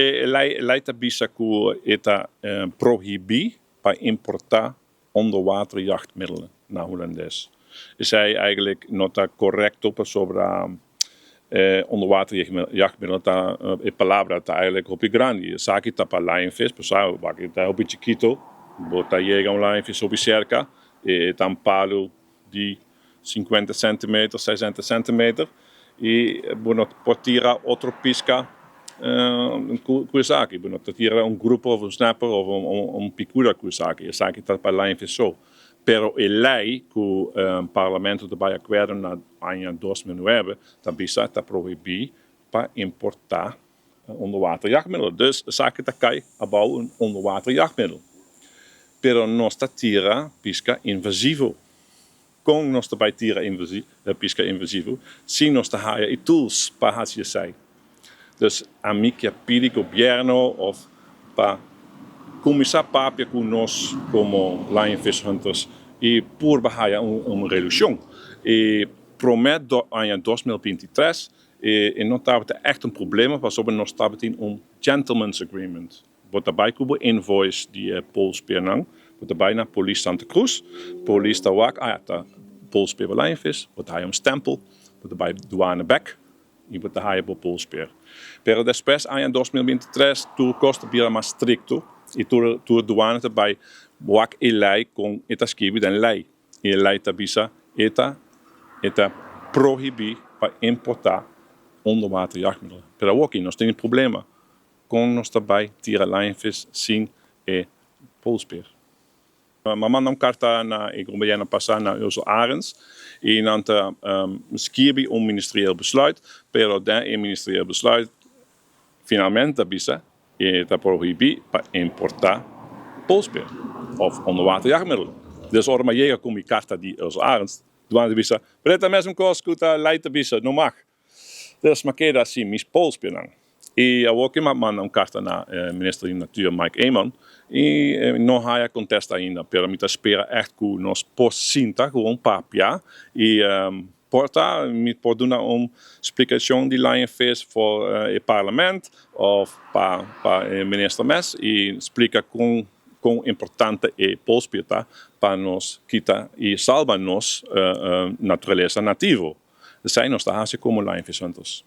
E lei lei ta bisa ku e ta prohibí pa importá onderwaterjachtmiddelen na hulandes. Esei eigenlijk no ta korekto pasobra onderwaterjachtmiddelen ta e palabra ta eigenlijk hopi grandi. Esaki ta pa lionfish, pasobra wak e ta hopi chikito, bo ta yega un lionfish hopi serka, e ta un palu di 50 centimeter, 60 centimeter y bo no por tira otro pisca cu esaki. Bo no ta tira un grouper of un snapper of un picuda cu esaki. Esaki ta pa lionfish so. Pero e ley cu parlamento ta bay acuerdo na aña 2009 ta bisa ta prohibi pa importa onderwaterjachtmiddel. Dus esaki ta cay abou un onderwaterjachtmiddel. Pero nos ta tira pisca invasivo. Con nos ta bay tira pisca invasivo si nos ta haya e tools pa haci esey? Dus ami kier pidi gobierno of pa cuminsa papia cu nos como lionfish hunters y purba haya un reduccion. Y prome aña 2023 e no tabata echt un problema pasobra nos tabatin un gentleman's agreement. Bo ta bay cu bo invoice di e polspeernan, bo ta bay na Polis Santa Cruz, polis ta wak, ah ta polspeer pa lionfish, bo ta haya un stempel, bo ta bay douane bek y bo ta haya bo polspeer. Pero despues aña 2023 tur cos ta bira mas stricto y tur douane ta bay wak e ley con e ta skibi den ley. Y e ley ta bisa e ta prohibi pa importa onderwaterjachtmiddelen. Pero awoki nos tin problema con nos ta bay tira lionfish sin e polspeer. Mi a manda un carta na e gobierno pasa na Ursel Arends y nan ta skirbi un ministerieel besluit, pero den e ministerieel besluit finalmente bisa e ta prohibi pa importa polspeer of onderwaterjachtmiddelen. Dus ora mi a yega cu mi carta di Ursel Arends, douane ta bisa, pero ta mesun cos cu ta ley ta bisa, no mag. Dus mi a keda sin mi polspeernan. Y awor cu mi a manda un carta na minister di Natuur Mike Eman y no haya contesta ainda, pero mi ta spera echt cu nos por sinta gewoon papia y por ta mi por duna un splicacion di lionfish for e parlement of pa e minister mes y splica con importante e polspeer ta pa nos kita y salba nos naturalesa nativo. Esey nos ta haci como lionfish hunters.